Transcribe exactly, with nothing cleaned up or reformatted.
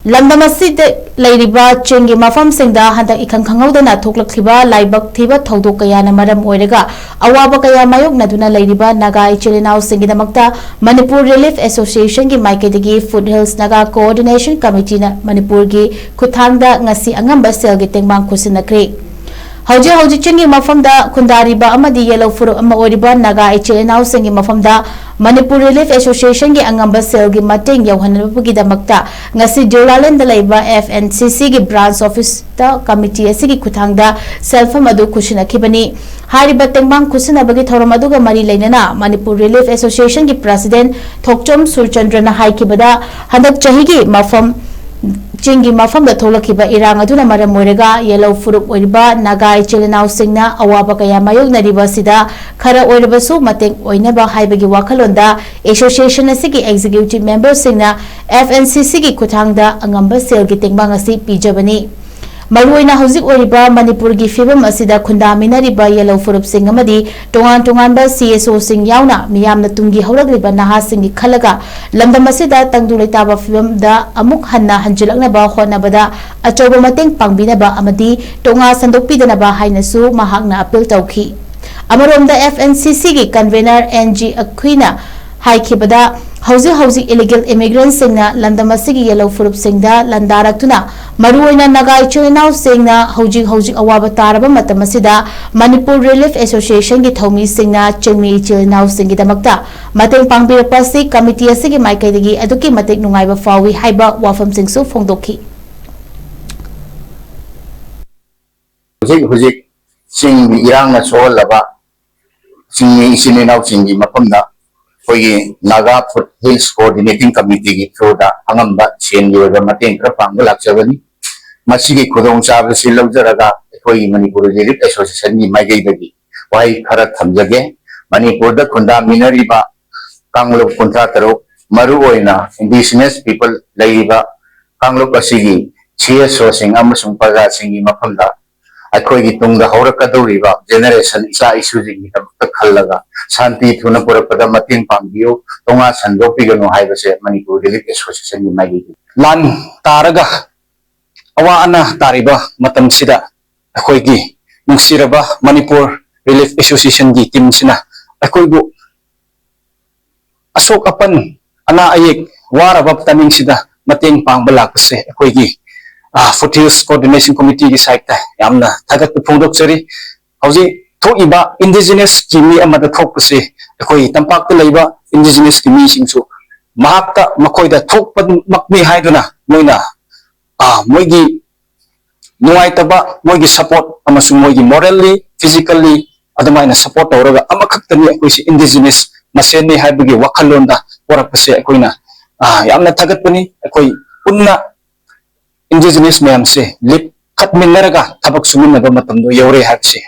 ꯂꯝꯗꯝ ꯑꯁꯤꯗ ꯂꯩꯔꯤꯕ ꯆꯤꯡꯒꯤ ꯃꯐꯝꯁꯤꯡꯗ ꯍꯟꯗꯛ ꯏꯈꯪ ꯈꯪꯍꯧꯗꯅ ꯊꯣꯛꯂꯛꯂꯤꯕ ꯂꯥꯏꯕꯛ ꯊꯤꯕ ꯊꯧꯗꯣꯛ ꯀꯌꯥꯅ ꯃꯔꯝ ꯑꯣꯏꯔꯒ ꯑꯋꯥꯕ ꯀꯌꯥ ꯃꯥꯌꯣꯛꯅꯗꯨꯅ ꯂꯩꯔꯤꯕ ꯅꯥꯒꯥ ꯏꯆꯤꯜ ꯏꯅꯥꯎꯁꯤꯡꯒꯤꯗꯃꯛꯇ ꯃꯅꯤꯄꯨꯔ ꯔꯤꯂꯤꯐ ꯑꯦꯁꯣꯁꯤꯌꯦꯁꯟꯒꯤ ꯃꯥꯏꯀꯩꯗꯒꯤ ꯐꯨꯠ ꯍꯤꯜꯁ ꯅꯥꯒꯥ ꯀꯣꯑꯣꯔꯗꯤꯅꯦꯁꯟ ꯀꯃꯤꯇꯤꯅ ꯃꯅꯤꯄꯨꯔꯒꯤ ꯈꯨꯠꯊꯥꯡꯗ ꯉꯁꯤ ꯑꯉꯝꯕ ꯁꯦꯜꯒꯤ ꯇꯦꯡꯕꯥꯡ ꯈꯨꯠꯁꯤꯟꯅꯈ꯭ꯔꯦ꯫ ꯍꯧꯖꯤꯛ ꯍꯧꯖꯤꯛ ꯆꯤꯡꯒꯤ ꯃꯐꯝꯗ ꯈꯨꯟꯗꯥꯔꯤꯕ ꯑꯃꯗꯤ ꯌꯦꯜꯍꯧ ꯐꯨꯔꯨꯞ ꯑꯃ ꯑꯣꯏꯔꯤꯕ ꯅꯥꯒꯥ ꯏꯆꯤꯜ ꯏꯅꯥꯎꯁꯤꯡꯒꯤ ꯃꯐꯝꯗ ꯃꯅꯤꯄꯨꯔ ꯔꯤꯂꯤꯐ ꯑꯦꯁꯣꯁꯤꯌꯦꯁꯟꯒꯤ ꯑꯉꯝꯕ ꯁꯦꯜꯒꯤ ꯃꯇꯦꯡ ꯌꯧꯍꯟꯅꯕꯒꯤꯗꯃꯛꯇ ꯉꯁꯤ ꯖꯨꯂꯥꯂꯦꯟꯗ ꯂꯩꯕ ꯑꯦꯐ ꯑꯦꯟ ꯁꯤ ꯁꯤꯒꯤ ꯕ꯭ꯔꯥꯟꯁ ꯑꯣꯐꯤꯁꯇ ꯀꯃꯤꯇꯤ ꯑꯁꯤꯒꯤ ꯈꯨꯠꯊꯥꯡꯗ ꯁꯦꯜꯐꯝ ꯑꯗꯨ ꯈꯨꯠꯁꯤꯟꯅꯈꯤꯕꯅꯤ꯫ ꯍꯥꯏꯔꯤꯕ ꯇꯦꯡꯕꯥꯡ ꯈꯨꯠꯁꯤꯟꯅꯕꯒꯤ ꯊꯧꯔꯝ ꯑꯗꯨꯒ ꯃꯔꯤ ꯂꯩꯅꯅ ꯃꯅꯤꯄꯨꯔ ꯔꯤꯂꯤꯐ ꯑꯦꯁꯣꯁꯤꯌꯦꯁꯟꯒꯤ ꯄ꯭ꯔꯁꯤꯗꯦꯟ ꯊꯣꯛꯆꯣꯝ ꯁꯨꯔꯆꯟꯗ꯭ꯔꯅ ꯍꯥꯏꯈꯤꯕꯗ, ꯍꯟꯗꯛ ꯆꯍꯤꯒꯤ ꯃꯐꯝ ꯆꯤꯡꯒꯤ ꯃꯐꯝꯗ ꯊꯣꯛꯂꯛꯈꯤꯕ ꯏꯔꯥꯡ ꯑꯗꯨꯅ ꯃꯔꯝ ꯑꯣꯏꯔꯒ ꯌꯦꯜꯍꯧ ꯐꯨꯔꯨꯞ ꯑꯣꯏꯔꯤꯕ ꯅꯥꯒꯥ ꯏꯆꯤꯜ ꯏꯅꯥꯎꯁꯤꯡꯅ ꯑꯋꯥꯕ ꯀꯌꯥ ꯃꯥꯌꯣꯛꯅꯔꯤꯕ ꯑꯁꯤꯗ ꯈꯔ ꯑꯣꯏꯔꯕꯁꯨ ꯃꯇꯦꯡ ꯑꯣꯏꯅꯕ ꯍꯥꯏꯕꯒꯤ ꯋꯥꯈꯜꯂꯣꯟꯗ ꯑꯦꯁꯣꯁꯤꯌꯦꯁꯟ ꯑꯁꯤꯒꯤ ꯑꯦꯛꯖꯤꯀ꯭ꯌꯨꯇꯤꯚ ꯃꯦꯝꯕꯔꯁꯤꯡꯅ ꯑꯦꯐ ꯑꯦꯟ ꯁꯤ ꯁꯤꯒꯤ ꯈꯨꯠꯊꯥꯡꯗ ꯑꯉꯝꯕ ꯁꯦꯜꯒꯤ ꯇꯦꯡꯕꯥꯡ ꯑꯁꯤ ꯄꯤꯖꯕꯅꯤ꯫ ꯃꯔꯨꯑꯣꯏꯅ ꯍꯧꯖꯤꯛ ꯑꯣꯏꯔꯤꯕ ꯃꯅꯤꯄꯨꯔꯒꯤ ꯐꯤꯕꯝ ꯑꯁꯤꯗ ꯈꯨꯟꯗꯥꯃꯤꯟꯅꯔꯤꯕ ꯌꯦꯜꯍꯧ ꯐꯨꯔꯨꯞꯁꯤꯡ ꯑꯃꯗꯤ ꯇꯣꯉꯥꯟ ꯇꯣꯉꯥꯟꯕ ꯁꯤ ꯑꯦꯁ ꯑꯣꯁꯤꯡ ꯌꯥꯎꯅ ꯃꯤꯌꯥꯝꯅ ꯇꯨꯡꯒꯤ ꯍꯧꯔꯛꯂꯤꯕ ꯅꯍꯥꯁꯤꯡꯒꯤ ꯈꯜꯂꯒ ꯂꯝꯗꯝ ꯑꯁꯤꯗ ꯇꯪꯗꯨ ꯂꯩꯇꯥꯕ ꯐꯤꯕꯝꯗ ꯑꯃꯨꯛ ꯍꯟꯅ ꯍꯟꯖꯤꯜꯂꯛꯅꯕ ꯍꯣꯠꯅꯕꯗ ꯑꯆꯧꯕ ꯃꯇꯦꯡ ꯄꯥꯡꯕꯤꯅꯕ ꯑꯃꯗꯤ ꯇꯣꯉꯥ ꯁꯟꯗꯣꯛꯄꯤꯗꯅꯕ ꯍꯥꯏꯅꯁꯨ ꯃꯍꯥꯛꯅ ꯑꯄꯤꯜ ꯇꯧꯈꯤ꯫ ꯑꯃꯔꯣꯝꯗ ꯑꯦꯐ ꯑꯦꯟ ꯁꯤ ꯁꯤꯒꯤ ꯀꯟꯚꯦꯅꯔ ꯑꯦꯟ ꯖꯤ ꯑꯈꯨꯏꯅ ꯍꯥꯏꯈꯤꯕꯗ, ꯍꯧꯖꯤꯛ ꯍꯧꯖꯤꯛ ꯏꯂꯤꯒꯦꯜ ꯏꯃꯤꯒ꯭ꯔꯦꯟꯠꯁꯤꯡꯅ ꯂꯝꯗꯝ ꯑꯁꯤꯒꯤ ꯌꯦꯜꯍꯧ ꯐꯨꯔꯨꯞꯁꯤꯡꯗ ꯂꯥꯟꯗꯥꯔꯛꯇꯨꯅ ꯃꯔꯨꯑꯣꯏꯅ ꯅꯥꯒꯥ ꯏꯆꯤꯜ ꯏꯅꯥꯎꯁꯤꯡꯅ ꯍꯧꯖꯤꯛ ꯍꯧꯖꯤꯛ ꯑꯋꯥꯕ ꯇꯥꯔꯕ ꯃꯇꯝ ꯑꯁꯤꯗ ꯃꯅꯤꯄꯨꯔ ꯔꯤꯂꯤꯐ ꯑꯦꯁꯣꯁꯤꯌꯦꯁꯟꯒꯤ ꯊꯧꯃꯤꯁꯤꯡꯅ ꯆꯤꯡꯃꯤ ꯏꯆꯤꯜ ꯏꯅꯥꯎꯁꯤꯡꯒꯤꯗꯃꯛꯇ ꯃꯇꯦꯡ ꯄꯥꯡꯕꯤꯔꯛꯄ ꯑꯁꯤ ꯀꯃꯤꯇꯤ ꯑꯁꯤꯒꯤ ꯃꯥꯏꯀꯩꯗꯒꯤ ꯑꯗꯨꯛꯀꯤ ꯃꯇꯤꯛ ꯅꯨꯡꯉꯥꯏꯕ ꯐꯥꯎꯏ ꯍꯥꯏꯕ ꯋꯥꯐꯝꯁꯤꯡꯁꯨ ꯐꯣꯡꯗꯣꯛꯈꯤ꯫ ꯍꯧꯖꯤꯛ ꯍꯧꯖꯤꯛ ꯆꯤꯡꯒꯤ ꯏꯔꯥꯡꯅ ꯁꯣꯛꯍꯜꯂꯕ ꯆꯤꯡꯃꯤ ꯏꯆꯤꯟ ꯏꯅꯥꯎꯁꯤꯡꯒꯤ ꯃꯐꯝꯗ ꯑꯩꯈꯣꯏꯒꯤ ꯅꯥꯒꯥ ꯐꯨꯠ ꯍꯤꯜꯁ ꯀꯣꯑꯣꯔꯗꯤꯅꯦꯇꯤꯡ ꯀꯃꯤꯇꯤꯒꯤ ꯊ꯭ꯔꯨꯗ ꯑꯉꯝꯕ ꯁꯦꯟꯒꯤ ꯑꯣꯏꯕ ꯃꯇꯦꯡ ꯈꯔ ꯄꯥꯡꯕ ꯂꯥꯛꯆꯕꯅꯤ꯫ ꯃꯁꯤꯒꯤ ꯈꯨꯗꯣꯡꯆꯥꯕꯁꯤ ꯂꯧꯖꯔꯒ ꯑꯩꯈꯣꯏꯒꯤ ꯃꯅꯤꯄꯨꯔ ꯔꯤꯂꯤꯐ ꯑꯦꯁꯣꯁꯤꯌꯦꯁꯟꯒꯤ ꯃꯥꯏꯀꯩꯗꯒꯤ ꯋꯥꯍꯩ ꯈꯔ ꯊꯝꯖꯒꯦ꯫ ꯃꯅꯤꯄꯨꯔꯗ ꯈꯨꯟꯗꯥꯃꯤꯟꯅꯔꯤꯕ ꯀꯥꯡꯂꯨꯞ ꯀꯨꯟꯊ꯭ꯔꯥ ꯇꯔꯨꯛ, ꯃꯔꯨꯑꯣꯏꯅ ꯏꯟꯗꯤꯖꯤꯅꯁ ꯄꯤꯄꯜ ꯂꯩꯔꯤꯕ ꯀꯥꯡꯂꯨꯞ ꯑꯁꯤꯒꯤ ꯁꯤ ꯑꯦꯁ ꯑꯣꯁꯤꯡ ꯑꯃꯁꯨꯡ ꯄ꯭ꯔꯖꯥꯁꯤꯡꯒꯤ ꯃꯐꯝꯗ ꯑꯩꯈꯣꯏꯒꯤ ꯇꯨꯡꯗ ꯍꯧꯔꯛꯀꯗꯧꯔꯤꯕ ꯖꯦꯅꯦꯔꯦꯁꯟ, ꯏꯆꯥ ꯏꯁꯨꯁꯤꯡꯒꯤꯗꯃꯛꯇ ꯈꯜꯂꯒ ꯁꯥꯟꯇꯤ ꯊꯨꯅ ꯄꯨꯔꯛꯄꯗ ꯃꯇꯦꯡ ꯄꯥꯡꯕꯤꯌꯨ, ꯇꯣꯉꯥꯟ ꯁꯟꯗꯣꯛꯄꯤꯒꯅꯨ ꯍꯥꯏꯕꯁꯦ ꯃꯅꯤꯄꯨꯔ ꯔꯤꯂꯤꯐ ꯑꯦꯁꯣꯁꯤꯌꯦꯁꯟꯒꯤ ꯃꯥꯏꯀꯩꯗꯒꯤ ꯂꯥꯟ ꯇꯥꯔꯒ ꯑꯋꯥ ꯑꯅꯥ ꯇꯥꯔꯤꯕ ꯃꯇꯝꯁꯤꯗ ꯑꯩꯈꯣꯏꯒꯤ ꯅꯨꯡꯁꯤꯔꯕ ꯃꯅꯤꯄꯨꯔ ꯔꯤꯂꯤꯐ ꯑꯦꯁꯣꯁꯤꯌꯦꯁꯟꯒꯤ ꯇꯤꯝꯁꯤꯅ ꯑꯩꯈꯣꯏꯕꯨ ꯑꯁꯣꯛ ꯑꯄꯟ, ꯑꯅꯥ ꯑꯌꯦꯛ, ꯋꯥꯔꯕ timingꯁꯤꯗ ꯃꯇꯦꯡ ꯄꯥꯡꯕ ꯂꯥꯛꯄꯁꯦ ꯑꯩꯈꯣꯏꯒꯤ ꯐꯨꯠ ꯍꯤꯜꯁ ꯀꯣꯑꯣꯔꯗꯤꯅꯦꯁꯟ ꯀꯣꯃꯤꯇꯤꯒꯤ ꯁꯥꯏꯠꯇ ꯌꯥꯝꯅ ꯊꯥꯒꯠꯄ ꯐꯣꯡꯗꯣꯛꯆꯔꯤ꯫ ꯍꯧꯖꯤꯛ ꯊꯣꯛꯏꯕ ꯏꯟꯗꯤꯖꯤꯅꯁꯀꯤ ꯃꯤ ꯑꯃꯗ ꯊꯣꯛꯄꯁꯦ ꯑꯩꯈꯣꯏ ꯇꯝꯄꯥꯛꯇ ꯂꯩꯕ ꯏꯟꯗꯤꯖꯤꯅꯁꯀꯤ ꯃꯤꯁꯤꯡꯁꯨ ꯃꯍꯥꯛꯇ, ꯃꯈꯣꯏꯗ ꯊꯣꯛꯄꯃꯛꯅꯤ ꯍꯥꯏꯗꯨꯅ ꯃꯣꯏꯅ, ꯑ, ꯃꯣꯏꯒꯤ ꯅꯨꯡꯉꯥꯏꯇꯕ, ꯃꯣꯏꯒꯤ ꯁꯄꯣꯔꯠ ꯑꯃꯁꯨꯡ ꯃꯣꯏꯒꯤ ꯃꯣꯔꯦꯜꯂꯤ, ꯐꯤꯖꯤꯀꯦꯜꯂꯤ ꯑꯗꯨꯃꯥꯏꯅ ꯁꯄꯣꯔꯠ ꯇꯧꯔꯒ ꯑꯃꯈꯛꯇꯅꯤ ꯑꯩꯈꯣꯏꯁꯦ ꯏꯟꯗꯤꯖꯤꯅꯁ ꯃꯁꯦꯟꯅꯤ ꯍꯥꯏꯕꯒꯤ ꯋꯥꯈꯜꯂꯣꯟꯗ ꯄꯣꯔꯛꯄꯁꯦ ꯑꯩꯈꯣꯏꯅ, ꯑ, ꯌꯥꯝꯅ ꯊꯥꯒꯠꯄꯅꯤ꯫ ꯑꯩꯈꯣꯏ ꯄꯨꯟꯅ ꯏꯟꯗꯤꯖꯤꯅꯁ ꯃꯌꯥꯝꯁꯦ ꯂꯤꯞꯈꯠꯃꯤꯟꯅꯔꯒ ꯊꯕꯛ ꯁꯨꯃꯤꯟꯅꯕ ꯃꯇꯝꯗꯣ ꯌꯧꯔꯦ ꯍꯥꯏꯕꯁꯦ